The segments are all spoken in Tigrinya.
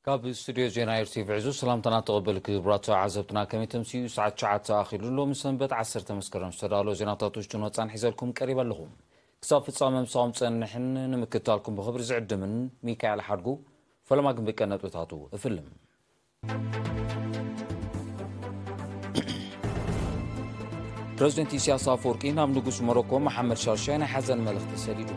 ካብ ስቱድዮ ዜና ኤርቲቪ ዕዙዝ ሰላምታና ተቐበል። ክቡራት ተዓዘብትና፣ ከመይ ተምስዩ? ሰዓት ትሽዓተ ኣኺሉ። ሎሚ ሰንበት ዓሰርተ መስከረም ዝተዳለወ ዜናታት ውሽጥን ወጻን ሒዘልኩም ቀሪበ ኣለኹ። ክሳብ ፍጻመ ምሳኹም ጸንሕን ንምክትታልኩም ብኽብሪ ዝዕድምን ሚካኤል ሓድጉ። ፈለማ ግን ብቀን ነጥብታቱ እፍልም። ፕረዚደንት ኢሳያስ ኣፈወርቂ ናብ ንጉስ ሞሮኮ መሓመድ ሻሻይ ናይ ሓዘን መልእኽቲ ሰዲዱ።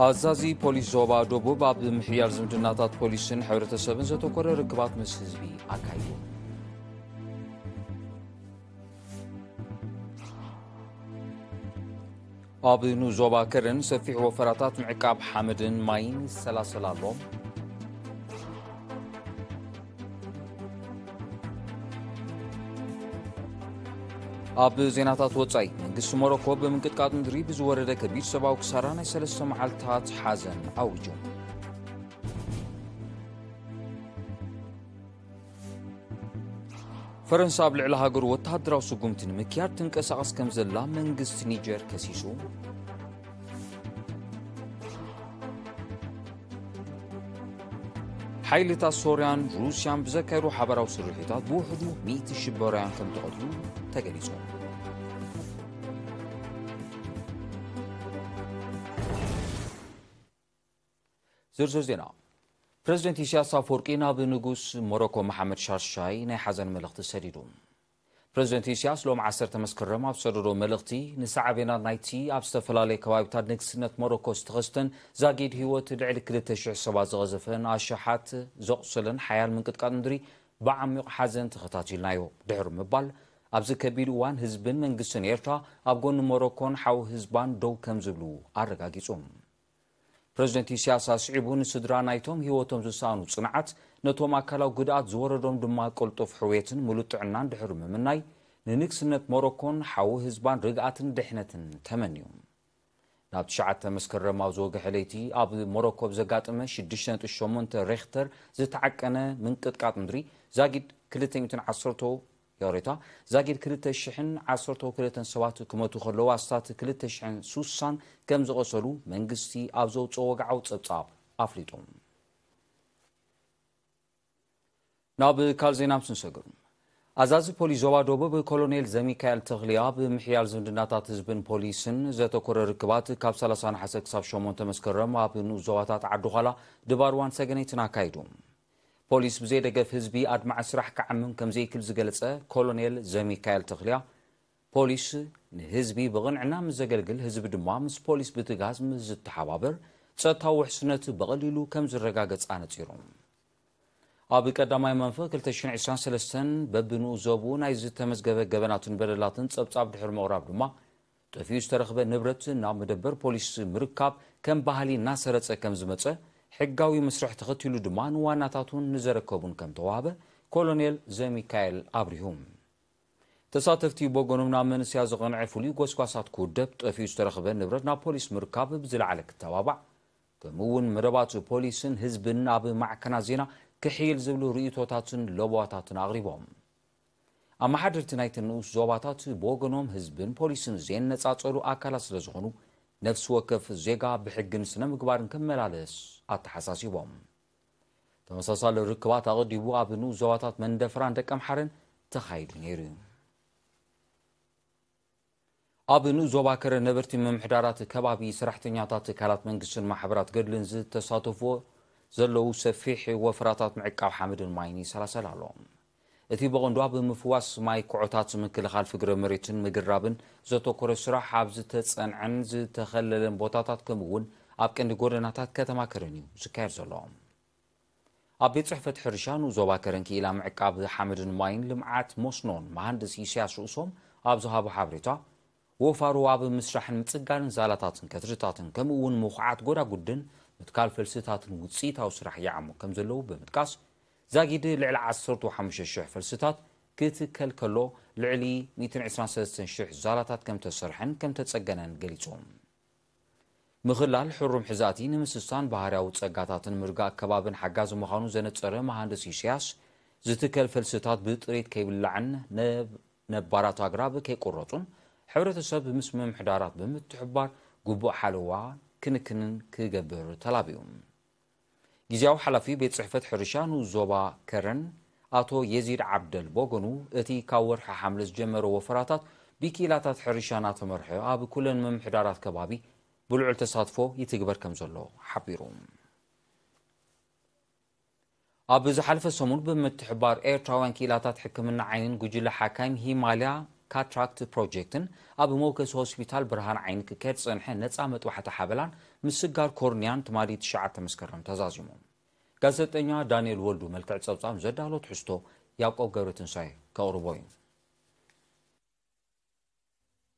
ኣዛዚ ፖሊስ ዞባ ደቡብ ኣብ ምሕያል ዝምድናታት ፖሊስን ሕብረተሰብን ዘተኮረ ርክባት ምስ ህዝቢ ኣካይዱ። ኣብ ንኡስ ዞባ ከረን ሰፊሕ ወፈራታት ምዕቃብ ሓመድን ማይን ይሰላሰል ኣሎ። ኣብ ዜናታት ወጻኢ፣ መንግስቲ ሞሮኮ ብምንቅጥቃጥ ምድሪ ብዝወረደ ከቢድ ሰብኣዊ ክሳራ ናይ ሰለስተ መዓልታት ሓዘን ኣዊጁ። ፈረንሳ ኣብ ልዕሊ ሃገሩ ወተሃደራዊ ስጉምቲ ንምክያድ ትንቀሳቐስ ከም ዘላ መንግስቲ ኒጀር ከሲሱ። ሓይልታት ሶርያን ሩስያን ብዘካየዱ ሓባራዊ ስርሒታት ብውሕዱ ሚእቲ ሽበራውያን ከም ተቐትሉ ተገሊጹ። ዝርዝር ዜና። ፕረዚደንት ኢሳያስ ኣፈወርቂ ናብ ንጉስ ሞሮኮ መሓመድ ሻሻይ ናይ ሓዘን መልእኽቲ ሰዲዱ። ፕረዚደንት ኢሳያስ ሎም ዓሰርተ መስከረም ኣብ ሰደዶ መልእኽቲ፣ ንሳዕቤናት ናይቲ ኣብ ዝተፈላለየ ከባቢታት ንግስነት ሞሮኮ ዝተኸስተን ዛጊድ ህይወት ልዕሊ ክልተ ሽሕ ሰባት ዝቐዘፈን ኣሽሓት ዘቑሰለን ሓያል ምንቅጥቃጥ ምድሪ ብዓሚቕ ሓዘን ተኸታቲልናዮ ድሕሪ ምባል፣ ኣብዚ ከቢድ እዋን ህዝብን መንግስትን ኤርትራ ኣብ ጎኒ ሞሮኮን ሓው ህዝባን ደው ከም ዝብሉ ኣረጋጊጹ። ፕረዚደንት ኢሳያስ ኣስዒቡ፣ ንስድራ ናይቶም ህይወቶም ዝሰኣኑ ጽንዓት፣ ነቶም ኣካላዊ ጉድኣት ዝወረዶም ድማ ቅልጡፍ ሕውየትን ምሉእ ጥዕናን ድሕሪ ምምናይ፣ ንንግስነት ሞሮኮን ሓው ህዝባን ርግኣትን ድሕነትን ተመንዩ። ናብ ትሽዓተ መስከረም ኣብ ዝወግሐ ለይቲ ኣብ ሞሮኮ ብዘጋጠመ ሽዱሽተ ነጥቢ ሸሞንተ ሬክተር ዝተዓቀነ ምንቅጥቃጥ ምድሪ ዛጊድ ክልተ ሚእትን ዓሰርተ ይቕሬታ፣ ዛጊድ ክልተ ሽሕን ዓሰርተ ክልተን ሰባት ክመቱ ከለዉ፣ ኣስታት ክልተ ሽሕን ሱሳን ከም ዝቐሰሉ መንግስቲ ኣብ ዘውፅኦ ወግዓዊ ጸብጻብ ኣፍሊጡ። ናብ ካልእ ዜና ምስ ንሰግር፣ ኣዛዚ ፖሊስ ዞባ ደቡብ ኮሎኔል ዘሚካኤል ተኽልያ ብምሕያል ዝምድናታት ህዝብን ፖሊስን ዘተኮረ ርክባት ካብ ሰላሳ ነሓሰ ክሳብ ሸሞንተ መስከረም ኣብ ንኡስ ዞባታት ዓዲ ዃላ፣ ድባርዋን ሰገነይትን ኣካይዱ። ፖሊስ ብዘይ ደገፍ ህዝቢ ኣድማዒ ስራሕ ክዓምም ከም ዘይክል ዝገለጸ ኮሎኔል ዘሚካኤል ተኽልያ፣ ፖሊስ ንህዝቢ ብቕንዕና ምስ ዘገልግል፣ ህዝቢ ድማ ምስ ፖሊስ ብትግሃት ምስ ዝተሓባበር፣ ጸጥታዊ ውሕስነት ብቐሊሉ ከም ዝረጋገጽ ኣነጺሩ። ኣብ ቀዳማይ መንፈቅ ክልተ ሽሕን ዕስራን ሰለስተን በብንኡስ ዞብኡ ናይ ዝተመዝገበ ገበናትን በደላትን ጸብጻብ ድሕሪ ምቕራብ ድማ፣ ጠፊኡ ዝተረኽበ ንብረት ናብ መደበር ፖሊስ ምርካብ ከም ባህሊ እናሰረጸ ከም ዝመጸ፣ ሕጋዊ መስርሕ ተኸቲሉ ድማ ንዋናታቱን ንዘረከቡን ከም ተዋህበ ኮሎኔል ዘሚካኤል ኣብሪሁ። ተሳተፍቲ ብወገኖም፣ ናብ መንስያ ዝቐንዐ ፍሉይ ጎስጓሳት ክውደብ፣ ጠፊኡ ዝተረኽበ ንብረት ናብ ፖሊስ ምርካብ ብዝለዓለ ክተባባዕ፣ ከምኡ እውን መደባት ፖሊስን ህዝብን ኣብ ማዕከናት ዜና ክሕይል ዝብሉ ርእይቶታትን ለበዋታትን ኣቕሪቦም። ኣመሓደርቲ ናይተን ንኡስ ዞባታት ብወገኖም፣ ህዝብን ፖሊስን ዘይነጻጸሉ ኣካላት ስለ ዝኾኑ፣ ነፍሲ ወከፍ ዜጋ ብሕግን ስነ ምግባርን ክመላለስ ኣተሓሳሲቦም። ተመሳሳሊ ርክባት ኣቐዲሙ ኣብ ንኡስ ዞባታት መንደፈራን ደቀምሓረን ተኻይዱ ነይሩ እዩ። ኣብ ንኡስ ዞባ ከረን ነበርቲ ምምሕዳራት ከባቢ፣ ሰራሕተኛታት ትካላት መንግስትን ማሕበራት ገድልን ዝተሳተፍዎ ዘለዉ ሰፊሕ ወፈራታት ምዕቃብ ሓመድን ማይን ይሰላሰል ኣሎ። እቲ ብቐንዱ ኣብ ምፍዋስ ማይ፣ ኩዖታት፣ ምክልኻል ፍግረ መሬትን ምግራብን ዘተኮረ ስራሕ ኣብ ዝተጸንዐን ዝተኸለለን ቦታታት፣ ከምኡ እውን ኣብ ቀንዲ ጎደናታት ከተማ ከረን እዩ ዝካየድ ዘሎ። ኣብ ቤት ጽሕፈት ሕርሻ ንኡስ ዞባ ከረን ክኢላ ምዕቃብ ሓመድን ማይን፣ ልምዓት መስኖን መሃንድስ ኢሳያስ ርእሶም ኣብ ዝሃቦ ሓበሬታ፣ ወፋሩ ኣብ ምስራሕን ምጽጋንን ዛላታትን ከትርታትን፣ ከምኡ እውን ምኹዓት ጎዳጉድን ምትካል ፈልስታትን ውጽኢታዊ ስራሕ ይዓሙ ከም ዘለዉ ብምጥቃስ፣ ዛጊድ ልዕሊ ዓሰርተ ሓሙሽተ ሽሕ ፈልስታት ክትከል ከሎ፣ ልዕሊ ሚእትን ዕስራን ሰለስተን ሽሕ ዛላታት ከም ተሰርሐን ከም ተጸገነን ገሊጹ። ምኽላል ሕሩም ሕዛእቲ ንምስሳን ባህርያዊ ጸጋታትን ምርጋእ ከባብን ሓጋዚ ምዃኑ ዘነጸረ መሃንድስ ኢሳያስ፣ ዝትከል ፈልስታት ብጥሪት ከይብላዕን ነብ-፣ ነባራት ኣግራብ ከይቁረጹን፣ ሕብረተሰብ ምስ ምምሕዳራት ብምትሕብባር ግቡእ ሓለዋ ክንክንን ክገብር ተላብዩ። ግዝያዊ ሓላፊ ቤት ጽሕፈት ሕርሻ ንኡስ ዞባ ከረን ኣቶ የዚድ ዓብደል ብወገኑ፣ እቲ ካብ ወርሒ ሓምለ ዝጀመረ ወፈራታት ብኪላታት ሕርሻ እናተመርሐ ኣብ ኩለን ምምሕዳራት ከባቢ ብልዑል ተሳትፎ ይትግበር ከም ዘሎ ሓቢሩ። ኣብ ዝሓለፈ ሰሙን ብምትሕባር ኤርትራውያን ክኢላታት ሕክምና ዓይንን ጉጅለ ሓካይም ሂማልያ ካትራክት ፕሮጀክትን ኣብ መወከሲ ሆስፒታል ብርሃን ዓይኒ ክካየድ ዝጸንሐ ነጻ መጥባሕቲ ሓበላን ምስጋር ኮርንያን ትማሊ ትሽዓተ መስከረም ተዛዚሙ። ጋዜጠኛ ዳንኤል ወልዱ መልክዕ ጸብጻብ ዘዳሎ ትሕዝቶ ያዕቆብ ገብረትንሳኤ ከቕርቦ እዩ።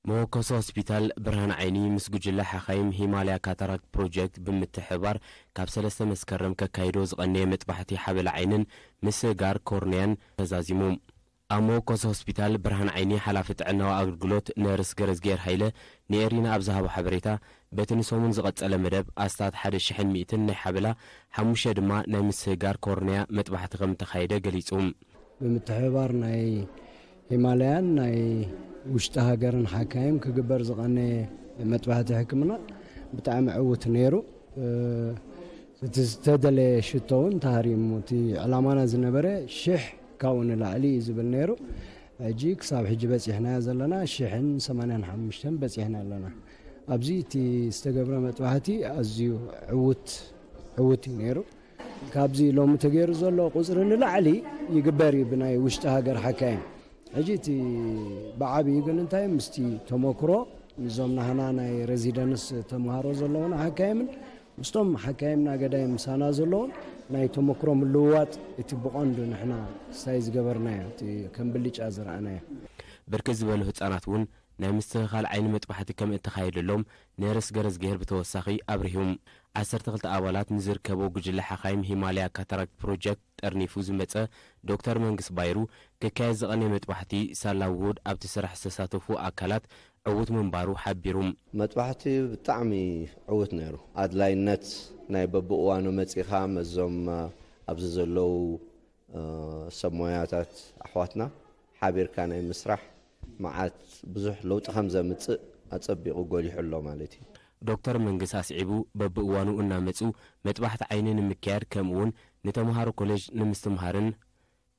መወከሲ ሆስፒታል ብርሃን ዓይኒ ምስ ጉጅለ ሓኻይም ሂማልያ ካታራክት ፕሮጀክት ብምትሕብባር ካብ ሰለስተ መስከረም ከካይዶ ዝቐነየ መጥባሕቲ ሓበላ ዓይንን ምስጋር ኮርንያን ተዛዚሙ። ኣብ መወከሲ ሆስፒታል ብርሃን ዓይኒ ሓላፊ ጥዕናዊ ኣገልግሎት ነርስ ገረዝጌር ሃይለ ንኤሪና ኣብ ዝሃቦ ሓበሬታ፣ በቲ ንሰሙን ዝቐጸለ መደብ ኣስታት ሓደ ሽሕን ሚእትን ናይ ሓበላ፣ ሓሙሽተ ድማ ናይ ምስጋር ኮርንያ መጥባሕቲ ከም እተኻየደ ገሊጹ። ብምትሕብባር ናይ ሂማላያን ናይ ውሽጢ ሃገርን ሓካይም ክግበር ዝቐነየ መጥባሕቲ ሕክምና ብጣዕሚ ዕዉት ነይሩ። እ፣ እቲ ዝተደለየ ሽቶ እውን ተሃሪሙ። እቲ ዕላማና ዝነበረ ሽሕ ካብኡ ንላዕሊ እዩ ዝብል ነይሩ። ሕጂ ክሳብ ሕጂ በፂሕናዮ ዘለና ሽሕን ሰማንያን ሓሙሽተን በፂሕና ኣለና። ኣብዚ እቲ ዝተገብረ መጥባሕቲ ኣዝዩ ዕዉት፣ ዕዉት እዩ ነይሩ። ካብዚ ሎሚ ተገይሩ ዘሎ ቁፅሪ ንላዕሊ ይግበር እዩ ብናይ ውሽጢ ሃገር ሓካይም። ሕጂ እቲ ብዓብዩ ግን እንታይ ምስቲ ተመክሮ፣ ምስዞም ናህና ናይ ሬዚደንስ ተምሃሮ ዘለዉና ሓካይምን ምስቶም ሓካይምና ገዳይ ምሳና ዘለዉን ናይ ተመክሮ ምልውዋጥ እቲ ብቐንዱ ንሕና ስታይ ዝገበርናዮ፣ እቲ ከም ብልጫ ዝረኣናዮ። ብርክት ዝበሉ ህጻናት እውን ናይ ምስትኽኻል ዓይኒ መጥባሕቲ ከም እተኻየደሎም ነርስ ገረዝግሄር ብተወሳኺ ኣብሪሁ። ዓሰርተ ክልተ ኣባላት ንዝርከቦ ጉጅለ ሓኻይም ሂማልያ ካታራክት ፕሮጀክት ጠርኒፉ ዝመጸ ዶክተር መንግስ ባይሩ፣ ክካየድ ዝቐነየ መጥባሕቲ ሳላ ውሁድ ኣብቲ ስራሕ ዝተሳተፉ ኣካላት ዕዉት ምንባሩ ሓቢሩ። መጥባሕቲ ብጣዕሚ ዕዉት ነይሩ። ኣድላይነት ናይ በብእዋኑ መጺኻ መዞም ኣብዚ ዘለዉ፣ እ፣ ሰብ ሞያታት ኣሕዋትና ሓቢርካ ናይ ምስራሕ መዓት ብዙሕ ለውጢ ከም ዘምጽእ ኣጸቢቑ ጎሊሑ ኣሎ ማለት እዩ። ዶክተር መንግስ ኣስዒቡ፣ በብእዋኑ እናመጹ መጥባሕቲ ዓይኒ ንምክያድ፣ ከምኡውን ንተምሃሮ ኮሌጅ ንምስትምሃርን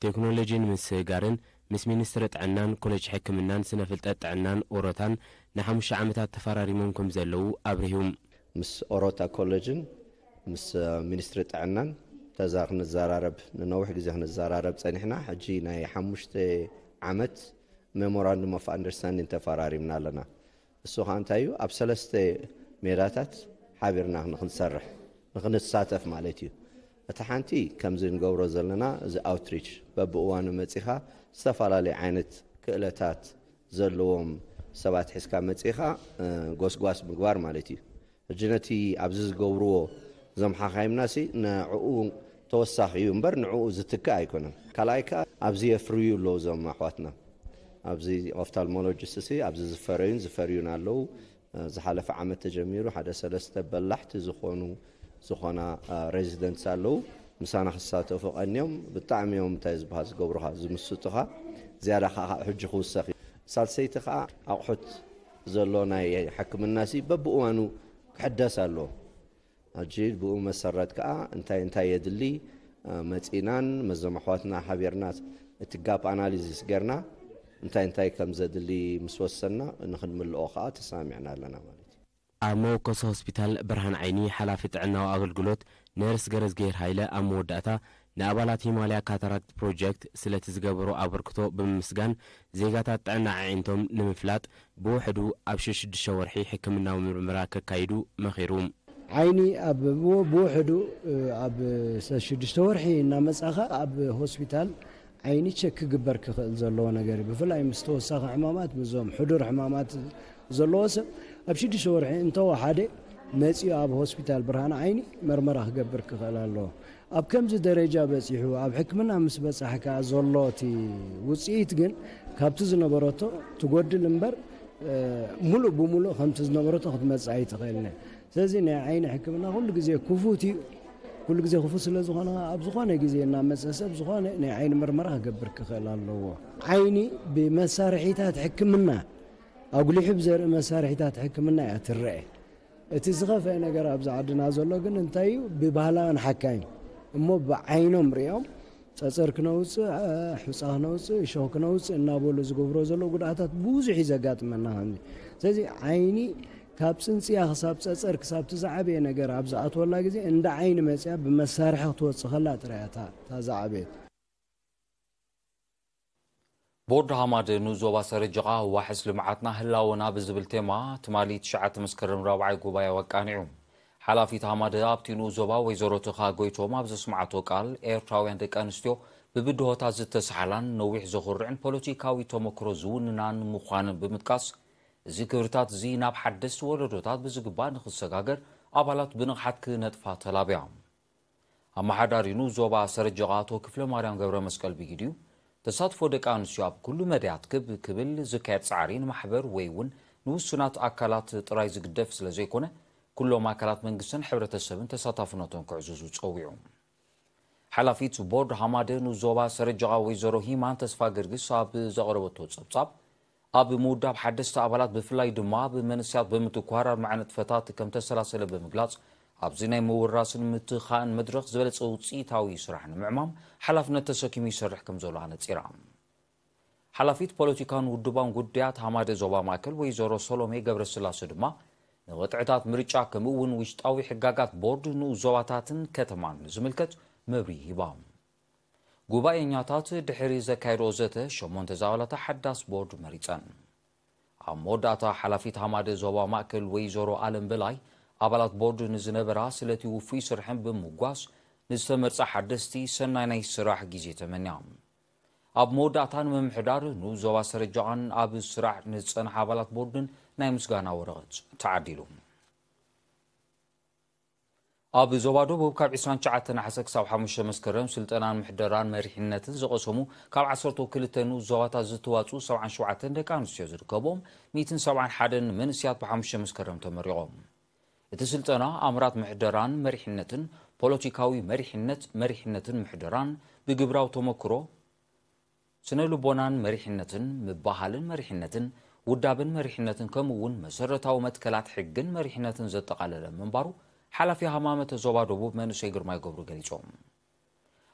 ቴክኖሎጂ ንምስህጋርን ምስ ሚኒስትሪ ጥዕናን ኮሌጅ ሕክምናን ስነ ፍልጠት ጥዕናን ኦሮታን ንሓሙሽተ ዓመታት ተፈራሪሞም ከም ዘለዉ ኣብሪሁ። ምስ ኦሮታ ኮሌጅን ምስ ሚኒስትሪ ጥዕናን ተዛ ክንዘራረብ፣ ንነዊሕ ግዜ ክንዘራረብ ጸኒሕና። ሕጂ ናይ ሓሙሽተ ዓመት ሜሞራንዱም ኦፍ ኣንደርስታንዲንግ ተፈራሪምና ኣለና። እሱ ኸኣ እንታይ እዩ? ኣብ ሰለስተ ሜዳታት ሓቢርና ንኽንሰርሕ፣ ንኽንሳተፍ ማለት እዩ። እቲ ሓንቲ ከምዚ ንገብሮ ዘለና፣ እዚ ኣውትሪች፣ በብእዋኑ መጺኻ ዝተፈላለዩ ዓይነት ክእለታት ዘለዎም ሰባት ሒዝካ መጺኻ፣ እ፣ ጎስጓስ ምግባር ማለት እዩ። ሕጂ ነቲ ኣብዚ ዝገብርዎ እዞም ሓኻይምናሲ ንዕኡ ተወሳኺ እዩ እምበር ንዕኡ ዝትክእ ኣይኮነን። ካልኣይ ከኣ ኣብዚ የፍርዩ ኣለዉ እዞም ኣሕዋትና። ኣብዚ ኦፍታልሞሎጂስትሲ ኣብዚ ዝፈረዩን ዝፈርዩን ኣለዉ። ዝሓለፈ ዓመት ተጀሚሩ ሓደ ሰለስተ በላሕቲ ዝኾኑ፣ ዝኾና፣ አ፣ ሬዚደንትስ ኣለዉ። ምሳና ክሳተፉ ቀንዮም ብጣዕሚ እዮም እንታይ ዝበሃል ዝገብሩኻ፣ ዝምስጡኻ። ዝያዳ ከዓ ሕጂ ክውሰኽ እዩ። ሳልሰይቲ ከዓ ኣቑሑት ዘሎ ናይ ሕክምናሲ በብእዋኑ ክሕደስ ኣለዎ። ሕጂ ብኡ መሰረት ከኣ እንታይ እንታይ የድሊ፣ እ፣ መጺናን መዞም ኣሕዋትና ሓቢርና እቲ ጋፕ ኣናሊሲስ ጌርና እንታይ እንታይ ከም ዘድሊ ምስ ወሰንና ንኽንምልኦ ከኣ ተሰማሚዕና ኣለና ማለት እዩ። ኣብ መወከሲ ሆስፒታል ብርሃን ዓይኒ ሓላፊ ጥዕናዊ ኣገልግሎት ነርስ ገረዝግሄር ሃይለ ኣብ መወዳእታ ንኣባላት ሂማልያ ካታራክት ፕሮጀክት ስለቲ ዝገበሮ ኣበርክቶ ብምምስጋን ዜጋታት ጥዕና ኣዒንቶም ንምፍላጥ ብውሕዱ ኣብ ሽዱሽተ ወርሒ ሕክምናዊ ምርመራ ከካይዱ መኺሩ። ዓይኒ ኣብ ብወ-፣ ብውሕዱ፣ እ፣ ኣብ ሰ-፣ ሽዱሽተ ወርሒ እናመጻኻ ኣብ ሆስፒታል ዓይኒ ቸክ ክግበር ክኽእል ዘለዎ ነገር እዩ። ብፍላይ ምስ ተወሳኺ ሕማማት፣ ምስዞም ሕዱር ሕማማት ዘለዎ ሰብ ኣብ ሽዱሽተ ወርሒ እንተወሓደ መጺኡ ኣብ ሆስፒታል ብርሃን ዓይኒ መርመራ ክገብር ክኽእል ኣለዎ። ኣብ ከምዚ ደረጃ በጺሑ ኣብ ሕክምና ምስ በጻሕ ከኣ ዘሎ እቲ ውጽኢት ግን ካብቲ ዝነበረቶ ትጎድል እምበር፣ እ፣ ሙሉእ ብሙሉእ ከምቲ ዝነበረቶ ክትመጽእ ኣይትኽእልን እያ። ስለዚ ናይ ዓይኒ ሕክምና ኩሉ ግዜ ክፉት እዩ። ኩሉ ግዜ ክፉት ስለ ዝኾነ ኣብ ዝኾነ ግዜ እናመጸ ሰብ ዝኾነ ናይ ዓይኒ ምርመራ ክገብር ክኽእል ኣለዎ። ዓይኒ ብመሳርሒታት ሕክምና ኣጉሊሑ ብዘርኢ መሳርሒታት ሕክምና እያ ትረአ። እቲ ዝኸፍአ ነገር ኣብዚ ዓድና ዘሎ ግን እንታይ እዩ? ብባህላውያን ሓካይም እሞ ብዓይኖም ሪኦም ጸጸር ክነውጽእ፣ ሑጻ ክነውጽእ፣ እሾኽ ክነውጽእ እናበሉ ዝገብሮ ዘሎ ጉድኣታት ብዙሕ እዩ ዘጋጥመና። ከምዚ ስለዚ ዓይኒ ካብ ጽንጽያ ክሳብ ጸጸር ክሳብ እቲ ዝዓበየ ነገር ኣብ ዝኣትወላ ግዜ እንዳ ዓይኒ መጽያ ብመሳርሒ ክትወጽእ ከላ ጥራይ እያ እታ እታ ዝዓበየት። ቦርድ ሃማደ ንኡስ ዞባ ሰረጀቓ ዋሕስ ልምዓትና ህላወና ብዝብል ቴማ ትማሊ ትሽዓተ መስከረም ራብዓይ ጉባኤ ኣቃኒዑ። ሓላፊት ሃማደ ኣብቲ ንኡስ ዞባ ወይዘሮ ተኻ ጎይቶም ኣብ ዘስምዓቶ ቃል፣ ኤርትራውያን ደቂ ኣንስትዮ ብብድሆታት ዝተሰሓላን ነዊሕ ዘኹርዕን ፖለቲካዊ ተመክሮ ዝውንናን ምዃነን ብምጥቃስ፣ እዚ ክብርታት እዚ ናብ ሓደስቲ ወለዶታት ብዝግባእ ንኽሰጋገር ኣባላት ብንቕሓት ክነጥፋ ተላብያ። ኣመሓዳሪ ንኡስ ዞባ ሰረጀቓ ኣቶ ክፍለማርያም ገብረመስቀል ብጊዲኡ፣ ተሳትፎ ደቂ ኣንስትዮ ኣብ ኩሉ መዳያት ክብ ክብል ዝካየድ ጻዕሪ ንማሕበር ወይ እውን ንውሱናት ኣካላት ጥራይ ዝግደፍ ስለ ዘይኮነ፣ ኩሎም ኣካላት መንግስትን ሕብረተሰብን ተሳታፍነቶም ክዕዝዙ ጸዊዑ። ሓላፊት ቦርድ ሃማደ ንኡስ ዞባ ሰረጀቓ ወይዘሮ ሂማን ተስፋ ገርግስ ኣብ ዘቕረበቶ ጸብጻብ፣ ኣብ ምውዳብ ሓደስቲ ኣባላት ብፍላይ ድማ ኣብ መንእሰያት ብምትኳር ኣድማዒ ንጥፈታት ከም ተሰላሰለ ብምግላጽ፣ ኣብዚ ናይ ምውራስን ምትኻእን መድረኽ ዝበለጸ ውጽኢታዊ ስራሕ ንምዕማም ሓላፍነት ተሰኪሙ ይሰርሕ ከም ዘሎ ኣነጺራ። ሓላፊት ፖለቲካን ውድባን ጉዳያት ሃማደ ዞባ ማእከል ወይዘሮ ሰሎሜ ገብረስላሴ ድማ ንቕጥዕታት ምርጫ ከምኡ እውን ውሽጣዊ ሕጋጋት ቦርድ ንኡስ ዞባታትን ከተማን ዝምልከት መብርሂ ሂባ። ጉባኤኛታት ድሕሪ ዘካየድኦ ዘተ ሸሞንተ ዝኣባላታ ሓዳስ ቦርድ መሪጸን። ኣብ መወዳእታ ሓላፊት ሃማደ ዞባ ማእከል ወይዘሮ ኣለም በላይ ኣባላት ቦርድ ንዝነበራ ስለቲ ውፉይ ስርሐን ብምምጓስ ንዝተመርጻ ሓደስቲ ሰናይ ናይ ስራሕ ግዜ ተመንያ። ኣብ መወዳእታ ንምምሕዳር ንኡስ ዞባ ሰረጀቓን ኣብ ስራሕ ንዝጸንሓ ኣባላት ቦርድን ናይ ምስጋና ወረቐት ተዓዲሉ። ኣብ ዞባ ደቡብ ካብ ዕስራን ትሽዓተን ነሓሰ ክሳብ ሓሙሽተ መስከረም ስልጠናን ምሕደራን መሪሕነትን ዝቐሰሙ ካብ ዓሰርተ ክልተ ንኡስ ዞባታት ዝተዋፅኡ ሰብዓን ሸውዓተን ደቂ ኣንስትዮ ዝርከብዎም ሚእትን ሰብዓን ሓደን መንእሰያት ብሓሙሽተ መስከረም ተመሪቖም። እቲ ስልጠና ኣምራት ምሕደራን መሪሕነትን፣ ፖለቲካዊ መሪሕነት፣ መሪሕነትን ምሕደራን ብግብራዊ ተመክሮ፣ ስነ ልቦናን መሪሕነትን፣ ምባሃልን መሪሕነትን፣ ውዳበን መሪሕነትን ከምኡ እውን መሰረታዊ መትከላት ሕግን መሪሕነትን ዘጠቓለለ ምንባሩ ሓላፊ ሃማመተ ዞባ ደቡብ መንእሰይ ግርማይ ገብሩ ገሊጾም።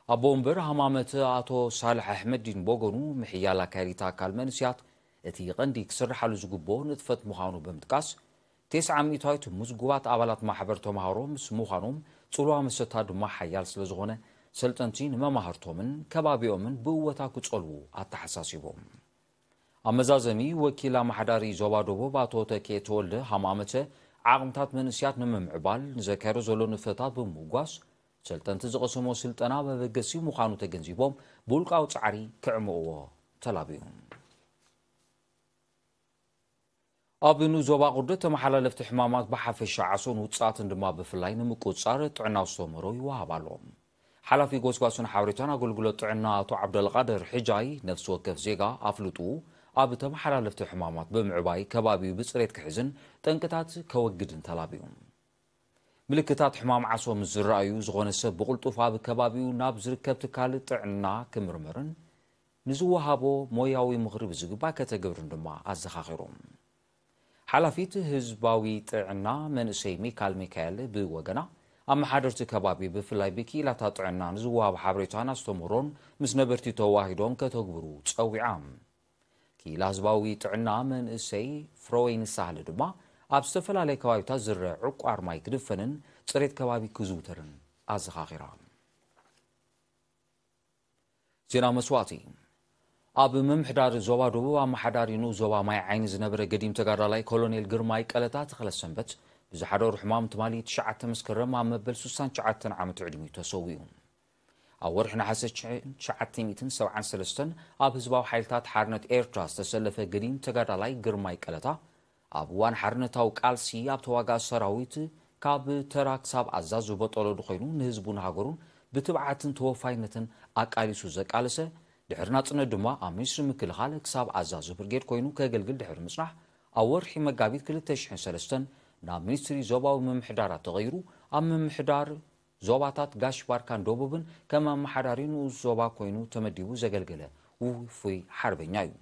ኣቦ ወንበር ሃማመተ ኣቶ ሳልሕ ኣሕመዲን ብወገኑ ምሕያል ኣካየዲት ኣካል መንእሰያት እቲ ቀንዲ ክስርሓሉ ዝግብኦ ንጥፈት ምዃኑ ብምጥቃስ፣ ተስዓ ሚእታዊት ምዝጉባት ኣባላት ማሕበር ተምሃሮ ምስ ምዃኖም፣ ጽልዋ መሰታ ድማ ሓያል ስለ ዝኾነ፣ ሰልጠንቲ ንመማህርቶምን ከባቢኦምን ብእወታ ክጸልዉ ኣተሓሳሲቦም። ኣብ መዛዘሚ፣ ወኪል ኣመሓዳሪ ዞባ ደቡብ ኣቶ ተኬ ተወልደ ሃማመተ፣ ዓቕምታት መንእስያት ንምምዕባል ንዘካየዶ ዘሎ ንጥፈታት ብምምጓስ፣ ሰልጠንቲ ዝቐሰሞ ስልጠና መበገሲ ምዃኑ ተገንዚቦም፣ ብውልቃዊ ጻዕሪ ክዕምቕዎ ተላብዩ። ኣብ ንኡስ ዞባ ቁርደት ተመሓላለፍቲ ሕማማት ብሓፈሻ ዓሶን ውጽኣትን ድማ ብፍላይ ንምቁጽጻር ጥዕና ኣስተምህሮ ይወሃብ ኣሎ። ሓላፊ ጎስጓስን ሓበሬታን ኣገልግሎት ጥዕና ኣቶ ዓብደልቃድር ሕጃይ ነፍሲ ወከፍ ዜጋ ኣፍልጡ ኣብ ተመሓላለፍቲ ሕማማት ብምዕባይ ከባቢኡ ብጽሬት ክሕዝን ጠንቅታት ከወግድን ተላብዩ። ምልክታት ሕማም ዓሶ ምስ ዝረኣዩ ዝኾነ ሰብ ብቕልጡፍ ኣብ ከባቢኡ ናብ ዝርከብ ትካል ጥዕና ክምርመርን ንዝወሃቦ ሞያዊ ምኽሪ ብዝግባእ ከተግብርን ድማ ኣዘኻኺሮም። ሓላፊት ህዝባዊ ጥዕና መንእሰይ ሚካል ሚካኤል ብወገና፣ ኣመሓደርቲ ከባቢ ብፍላይ ብክኢላታት ጥዕና ንዝወሃብ ሓበሬታን ኣስተምህሮን ምስ ነበርቲ ተዋሂዶም ከተግብሩ ጸዊዓ። ክኢላ ህዝባዊ ጥዕና መንእሰይ ፍረወይኒ ሳህለ ድማ ኣብ ዝተፈላለየ ከባቢታት ዝረአ ዕቋር ማይ ክድፈንን ጽሬት ከባቢ ክዝውተርን ኣዘኻኺራ። ዜና መስዋእቲ። ኣብ ምምሕዳር ዞባ ደቡብ ኣመሓዳሪ ንኡስ ዞባ ማይ ዓይኒ ዝነበረ ገዲም ተጋዳላይ ኮሎኔል ግርማይ ቀለታ ተኽለ ሰንበት ብዝሓደሩ ሕማም ትማሊ ትሽዓተ መስከረም ኣብ መበል ስሳን ትሽዓተን ዓመት ዕድሚኡ ተሰዊኡ። ኣብ ወርሒ ነሓሰ ትሽዓተ ሚእትን ሰብዓን ሰለስተን ኣብ ህዝባዊ ሓይልታት ሓርነት ኤርትራ ዝተሰለፈ ገዲም ተጋዳላይ ግርማይ ቀለታ፣ ኣብ እዋን ሓርነታዊ ቃልሲ ኣብ ተዋጋኢ ሰራዊት ካብ ተራ ክሳብ ኣዛዚ በጦሎዱ ኮይኑ ንህዝቡን ሃገሩን ብትብዓትን ተወፋይነትን ኣቃሊሱ ዘቃለሰ፣ ድሕሪ ናጽነት ድማ ኣብ ሚኒስትሪ ምክልኻል ክሳብ ኣዛዚ ብርጌድ ኮይኑ ከገልግል ድሕሪ ምጽናሕ፣ ኣብ ወርሒ መጋቢት ክልተ ሽሕን ሰለስተን ናብ ሚኒስትሪ ዞባዊ ምምሕዳራት ተቐይሩ፣ ኣብ ምምሕዳር ዞባታት ጋሽ ባርካን ደቡብን ከም ኣመሓዳሪ ንኡስ ዞባ ኮይኑ ተመዲቡ ዘገልገለ ውፉይ ሓርበኛ እዩ።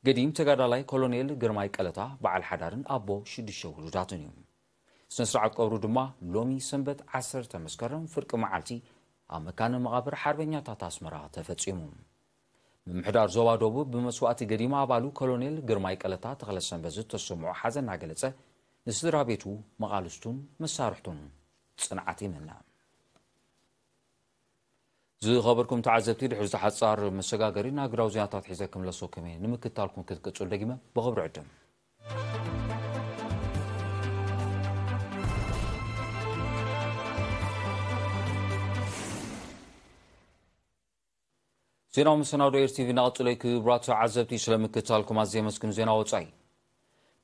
ገዲም ተጋዳላይ ኮሎኔል ግርማይ ቀለታ በዓል ሓዳርን ኣቦ ሽዱሽተ ውሉዳትን እዩ። ስነ ስርዓት ቀብሩ ድማ ሎሚ ሰንበት ዓሰርተ መስከረም ፍርቂ መዓልቲ ኣብ መካነ መቓብር ሓርበኛታት ኣስመራ ተፈጺሙ። ምምሕዳር ዞባ ደቡብ ብመስዋእቲ ገዲም ኣባሉ ኮሎኔል ግርማይ ቀለታ ተኽለሰንበት ዝተሰምዖ ሓዘን እናገለጸ፣ ንስድራ ቤቱ፣ መቓልስቱን መሳርሕቱን ጽንዓት ይምነ። ዝኸበርኩም ተዓዘብቲ፣ ድሕሪ እዚ ሓጻር መሰጋገሪ ናግዳዊ ዜናታት ሒዘ ክምለሰኩም እየ። ንምክታልኩም ክትቅጽሉ ደጊመ ብኽብሪ ዕድም። ዜናዊ መሰናዶ ኤር ቲቪ እናቐጽሎ እዩ። ክቡራት ተዓዘብቲ፣ ስለ ምክታልኩም ኣዝየ የመስግን። ዜና ወጻኢ።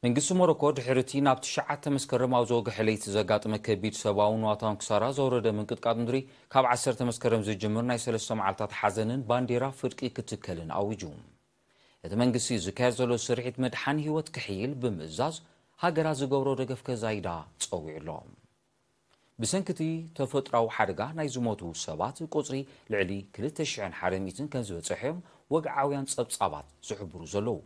መንግስቲ ሞሮኮ ድሕሪ እቲ ናብ ትሽዓተ መስከረም ኣብ ዝወግሐ ለይቲ ዘጋጠመ ከቢድ ሰብኣውን ንዋታውን ክሳራ ዘውረደ ምንቅጥቃጥ ምድሪ፣ ካብ ዓሰርተ መስከረም ዝጅምር ናይ ሰለስተ መዓልታት ሓዘንን ባንዴራ ፍርቂ ክትከልን ኣዊጁ። እቲ መንግስቲ ዝካየድ ዘሎ ስርሒት ምድሓን ህይወት ክሕይል ብምእዛዝ፣ ሃገራት ዝገብሮ ደገፍ ከዛይዳ ጸዊዑ ኣሎ። ብሰንኪ እቲ ተፈጥሮኣዊ ሓደጋ ናይ ዝሞቱ ሰባት ቁጽሪ ልዕሊ ክልተ ሽሕን ሓደ ሚእትን ከም ዝበጽሐ እዮም ወግዓውያን ጸብጻባት ዝሕብሩ ዘለዉ።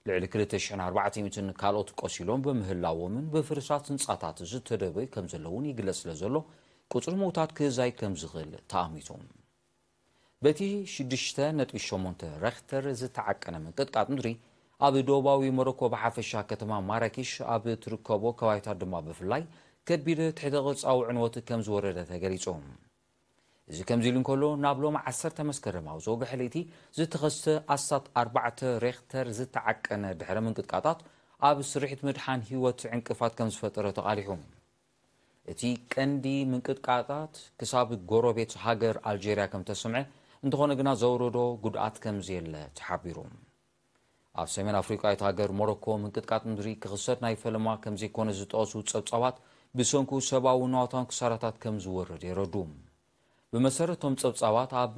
ልዕሊ ክልተ ሽሕን ኣርባዕተ ሚእትን ካልኦት ቆሲሎም ብምህላዎምን ብፍርስራስ ህንጻታት ዝተደበዩ ከም ዘለዉን ይግለጽ ስለ ዘሎ፣ ቁጽሪ ምዉታት ክዛይድ ከም ዝኽእል ተኣሚቱ። በቲ ሽዱሽተ ነጥቢ ሸሞንተ ሬክተር ዝተዓቀነ ምንቅጥቃጥ ምድሪ፣ ኣብ ደቡባዊ ሞሮኮ ብሓፈሻ ከተማ ማራኪሽ ኣብ ትርከቦ ከባቢታት ድማ ብፍላይ ከቢድ ትሕተ ቅርጻዊ ዕንወት ከም ዝወረደ ተገሊጹ። እዚ ከምዚ ኢሉ እንከሎ፣ ናብ ሎም ዓሰርተ መስከረም ኣብ ዝወግሐ ለይቲ ዝተኸስተ ኣስታት ኣርባዕተ ሬክተር ዝተዓቀነ ድሕረ ምንቅጥቃጣት ኣብ ስርሒት ምድሓን ህይወት ዕንቅፋት ከም ዝፈጠረ ተቓሊሑ። እቲ ቀንዲ ምንቅጥቃጣት ክሳብ ጎረቤት ሃገር ኣልጀርያ ከም ተሰምዐ፣ እንተኾነ ግና ዘውረዶ ጉድኣት ከም ዘየለ ተሓቢሩ። ኣብ ሰሜን ኣፍሪቃዊት ሃገር ሞሮኮ ምንቅጥቃጥ ምድሪ ክኽሰት ናይ ፈለማ ከም ዘይኮነ ዝጠቐሱ ጸብጻባት፣ ብሰንኩ ሰብኣዊ ንዋታውን ክሳራታት ከም ዝወረድ የረዱ። ብመሰረቶም ጸብጻባት፣ ኣብ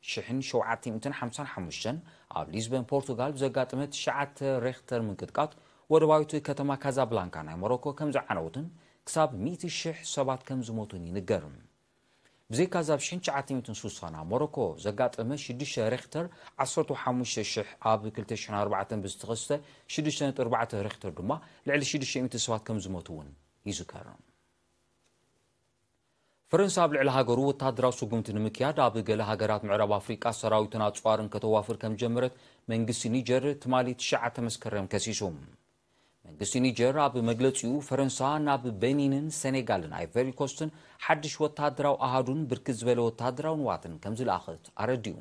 ሽሕን ሸውዓተ ሚእትን ሓምሳን ሓሙሽተን ኣብ ሊዝበን ፖርቱጋል ብዘጋጠመ ትሽዓተ ሬክተር ምንቅጥቃጥ ወደባዊት ከተማ ካዛብላንካ ናይ ሞሮኮ ከም ዝዓነወትን ክሳብ ሚእቲ ሽሕ ሰባት ከም ዝሞቱን ይንገር። ብዘይካ እዚ ኣብ ሽሕን ትሽዓተ ሚእትን ሱሳን ኣብ ሞሮኮ ዘጋጠመ ሽዱሽተ ሬክተር ዓሰርተ ሓሙሽተ ሽሕ ኣብ ክልተ ሽሕን ኣርባዕተን ብዝተኸስተ ሽዱሽተ ነጥቢ ኣርባዕተ ሬክተር ድማ ልዕሊ ሽዱሽተ ሚእቲ ሰባት ከም ዝሞቱ እውን ይዝከር። ፈረንሳ ኣብ ልዕሊ ሃገሩ ወታደራዊ ስጉምቲ ንምክያድ ኣብ ገለ ሃገራት ምዕራብ ኣፍሪቃ ሰራዊትን ኣጽዋርን ከተዋፍር ከም ጀመረት መንግስቲ ኒጀር ትማሊ ትሽዓተ መስከረም ከሲሱ። መንግስቲ ኒጀር ኣብ መግለጺኡ፣ ፈረንሳ ናብ ቤኒንን ሴኔጋልን ኣይቨሪ ኮስትን ሓድሽ ወታደራዊ ኣሃዱን ብርክት ዝበለ ወታደራዊ ንዋትን ከም ዝለኣኸት ኣረዲኡ።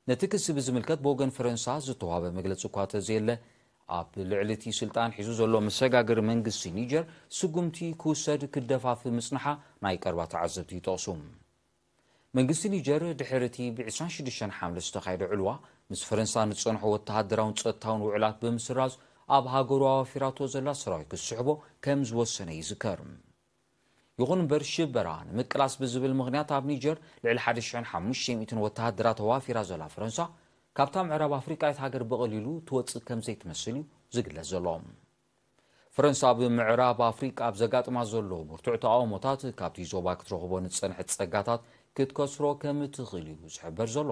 ነቲ ክሲ ብዝምልከት ብወገን ፈረንሳ ዝተዋህበ መግለጺ እኳ ተዘየለ፣ ኣብ ልዕሊ እቲ ስልጣን ሒዙ ዘሎ መሰጋገሪ መንግስቲ ኒጀር ስጉምቲ ክውሰድ ክደፋፍእ ምጽንሓ ናይ ቀረባ ተዓዘብቲ ይጠቕሱ። መንግስቲ ኒጀር ድሕሪ እቲ ብ ዕስራን ሽዱሽተን ሓምለ ዝተኻየደ ዕልዋ ምስ ፈረንሳ ንዝጸንሖ ወተሃደራውን ጸጥታውን ውዕላት ብምስራዝ፣ ኣብ ሃገሩ ኣዋፊራቶ ዘላ ሰራዊት ክስሕቦ ከም ዝወሰነ ይዝከር። ይኹን እምበር፣ ሽበራ ንምቅላስ ብዝብል ምኽንያት ኣብ ኒጀር ልዕሊ ሓደ ሽሕን ሓሙሽተ ሚእትን ወተሃደራት ኣዋፊራ ዘላ ፈረንሳ፣ ካብታ ምዕራብ ኣፍሪቃዊት ሃገር ብቐሊሉ ትወጽእ ከም ዘይትመስል እዩ ዝግለጽ ዘሎ። ፈረንሳ ኣብ ምዕራብ ኣፍሪቃ ኣብ ዘጋጥማ ዘሎ ብርቱዕ ተቓውሞታት፣ ካብቲ ዞባ ክትረኽቦ ንዝጸንሐት ጸጋታት ክትከስሮ ከም እትኽእል እዩ ዝሕበር ዘሎ።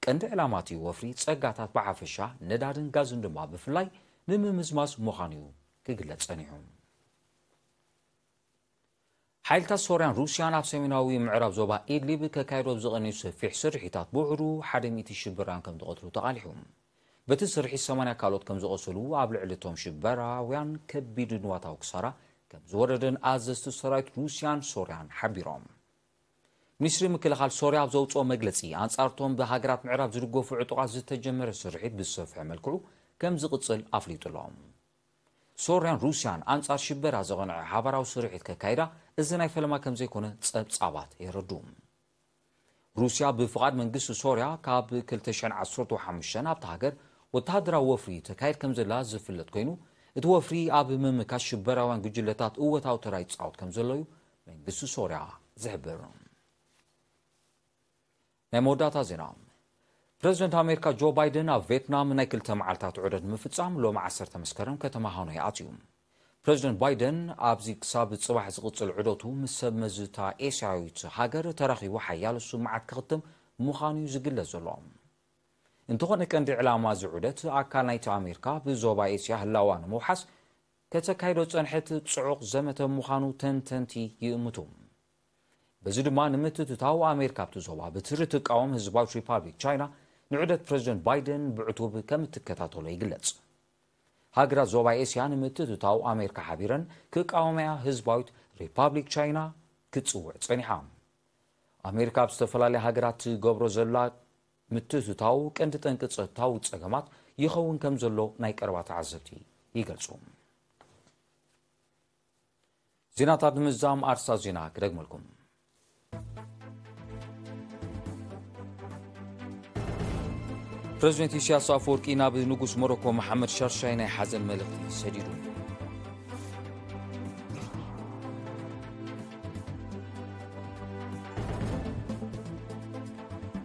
ቀንዲ ዕላማ እቲ ወፍሪ ጸጋታት ብሓፈሻ፣ ነዳድን ጋዝን ድማ ብፍላይ ንምምዝማዝ ምዃኑ እዩ ክግለጽ ጸኒሑ። ሓይልታት ሶርያን ሩስያን ኣብ ሰሜናዊ ምዕራብ ዞባ ኢድሊብ ከካየዶ ኣብ ዝቐነዩ ሰፊሕ ስርሒታት፣ ብውሕዱ ሓደ ሚእቲ ሽበራውያን ከም ዝቐትሉ ተቓሊሑ። በቲ ስርሒት ሰማንያ ካልኦት ከም ዝቐሰሉ፣ ኣብ ልዕሊ እቶም ሽበራውያን ከቢድ ንዋታዊ ክሳራ ከም ዝወረደን ኣዘዝቲ ሰራዊት ሩስያን ሶርያን ሓቢሮም። ሚኒስትሪ ምክልኻል ሶርያ ኣብ ዘውፅኦ መግለፂ፣ ኣንጻርቶም ብሃገራት ምዕራብ ዝድገፉ ዕጡቓት ዝተጀመረ ስርሒት ብዝሰፍሐ መልክዑ ከም ዝቕጽል ኣፍሊጡ ኣሎ። ሶርያን ሩስያን ኣንጻር ሽበራ ዘቐንዐ ሓባራዊ ስርሒት ከካይዳ፣ እዚ ናይ ፈለማ ከም ዘይኮነ ጸብጻባት የረዱ። ሩስያ ብፍቓድ መንግስቲ ሶርያ ካብ ክልተ ሽሕን ዓሰርተ ሓሙሽተን ኣብታ ሃገር ወተሃደራዊ ወፍሪ ተካይድ ከም ዘላ ዝፍለጥ ኮይኑ፣ እቲ ወፍሪ ኣብ ምምካት ሽበራውያን ጉጅለታት እወታዊ ተራ ይጻወት ከም ዘሎ እዩ መንግስቲ ሶርያ ዝሕብር። ናይ መወዳእታ ዜና። ፕረዚደንት ኣሜሪካ ጆ ባይደን ኣብ ቬትናም ናይ ክልተ መዓልታት ዑደት ንምፍጻም ሎሚ ዓሰርተ መስከረም ከተማ ሃኖይ ኣትዩ። ፕረዚደንት ባይደን ኣብዚ ክሳብ ጽባሕ ዝቕጽል ዑደቱ ምስ ሰብ መዝታ ኤስያዊት ሃገር ተራኺቡ ሓያሎ ስምዓት ክኽትም ምዃኑ እዩ ዝግለጽ ዘሎ። እንተኾነ ቀንዲ ዕላማ እዚ ዑደት ኣካል ናይቲ ኣሜሪካ ብዞባ ኤስያ ህላዋ ንምውሓስ ከተካይዶ ዝጸንሐት ጽዑቕ ዘመተ ምዃኑ ተንተንቲ ይእምቱ። በዚ ድማ ንምትእትታው ኣሜሪካ ኣብቲ ዞባ ብትሪ ትቃወም ህዝባዊት ሪፓብሊክ ቻይና ንዑደት ፕረዚደንት ባይደን ብዕቱብ ከም እትከታተሎ ይግለጽ። ሃገራት ዞባ ኤስያ ንምትእትታው ኣሜሪካ ሓቢረን ክቃወማያ ህዝባዊት ሪፓብሊክ ቻይና ክትጽውዕ ጸኒሓ። ኣሜሪካ ኣብ ዝተፈላለያ ሃገራት ትገብሮ ዘላ ምትእትታው ቀንዲ ጠንቂ ጸጥታዊ ጸገማት ይኸውን ከም ዘሎ ናይ ቀረባ ተዓዘብቲ ይገልጹ። ዜናታት ንምዝዛም ኣርሳ ዜና ክደግመልኩም። ፕረዚደንት ኢሳያስ ኣፈወርቂ ናብ ንጉስ ሞሮኮ መሓመድ ሻርሻይ ናይ ሓዘን መልእኽቲ ሰዲዱ።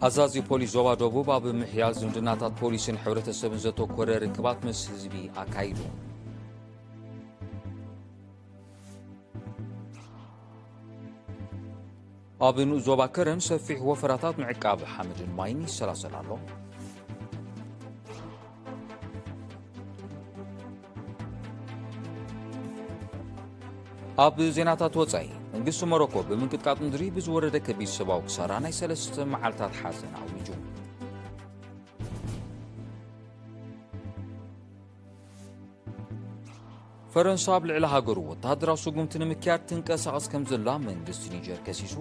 ኣዛዚ ፖሊስ ዞባ ደቡብ ኣብ ምሕያል ዝምድናታት ፖሊስን ሕብረተሰብን ዘተኮረ ርክባት ምስ ህዝቢ ኣካይዱ። ኣብ ንኡስ ዞባ ከረን ሰፊሕ ወፈራታት ምዕቃብ ሓመድን ማይን ይሰላሰል ኣሎ። ኣብ ዜናታት ወጻኢ፣ መንግስቲ ሞሮኮ ብምንቅጥቃጥ ምድሪ ብዝወረደ ከቢድ ሰብኣዊ ክሳራ ናይ ሰለስተ መዓልታት ሓዘን ኣዊጁ። ፈረንሳ ኣብ ልዕሊ ሃገሩ ወተሃደራዊ ስጉምቲ ንምክያድ ትንቀሳቐስ ከም ዘላ መንግስቲ ኒጀር ከሲሱ።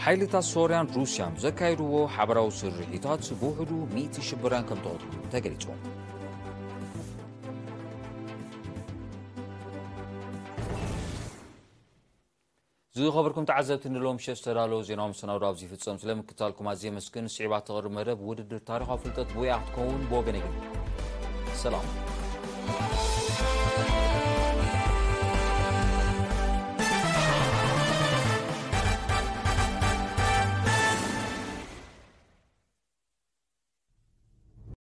ሓይልታት ሶርያን ሩስያን ዘካየድዎ ሓበራዊ ስርሒታት ብውሕዱ ሚእቲ ሽበራውያን ከም ተቐትሉ ተገሊጹ። ዝኸበርኩም ተዓዘብቲ፣ ንሎም ሸሽ ተዳለዉ ዜናዊ መሰናዶ ኣብዚ ይፍጸም። ስለምክታልኩም ኣዝየ የመስግን። ስዒባ ተቕርብ መደብ ውድድር ታሪኻዊ ፍልጠት ብወያ ክትከውን ብወገነይ ግን ሰላም።